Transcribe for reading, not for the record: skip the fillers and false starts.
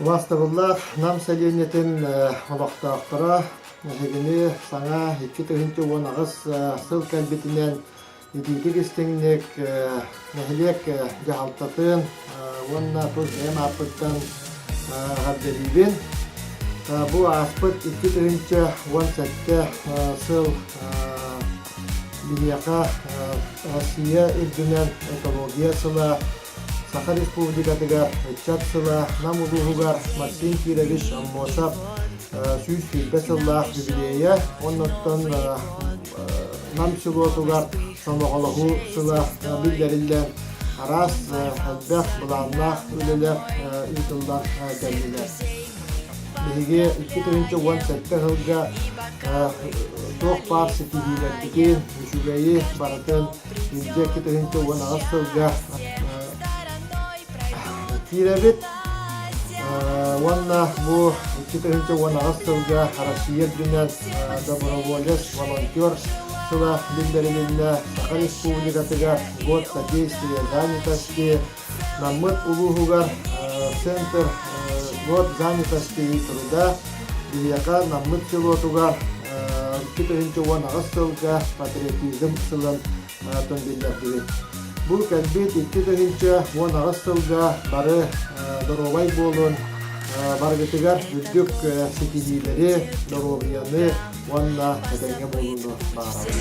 Убаастабыллаах Нам сэлиэнньэтин олохтоохторо эһигини саҥа 2018 сыл кэлбитинэн итиитик истиҥник нэһилиэк дьаһалтатын уонна тус бэйэм ааппыттан эҕэрдэлиибин. Бу ааспыт 2017 сыл биһиэхэ Россия үрдүнэн экология сыла Саха Республикатыгар Ыччат сыла Нам улууһугар Максим Кирович Аммосов 120 сыллаах юбилейа уонна Нам селотугар сомоҕолоһуу сыла биллэриллэн араас элбэх былааннаах үлэлэр ыытыллан кэллилэр. Биһиги 2017 сылга туох баар ситиһиилэрбитин, үчүгэйи барытын илдьэ 2018 сылга киирэбит. Уонна бу 2018 сылга Россия үрдүнэн доброволец, волонтер сыла биллэрилиннэ. Саха Республикатыгар год содействия занятости Наммыт улууһугар Центр год занятости и труда биһиэхэ Наммыт селотугар 2018 сылга патриотизм сылын тон биллэрдибит. Бу кэлбит 2018 сылга бары доруобай буолун, барыгытыгар үрдүк ситиһиилэри, доруобуйаны уонна этэҥҥэ буолууну баҕарабын.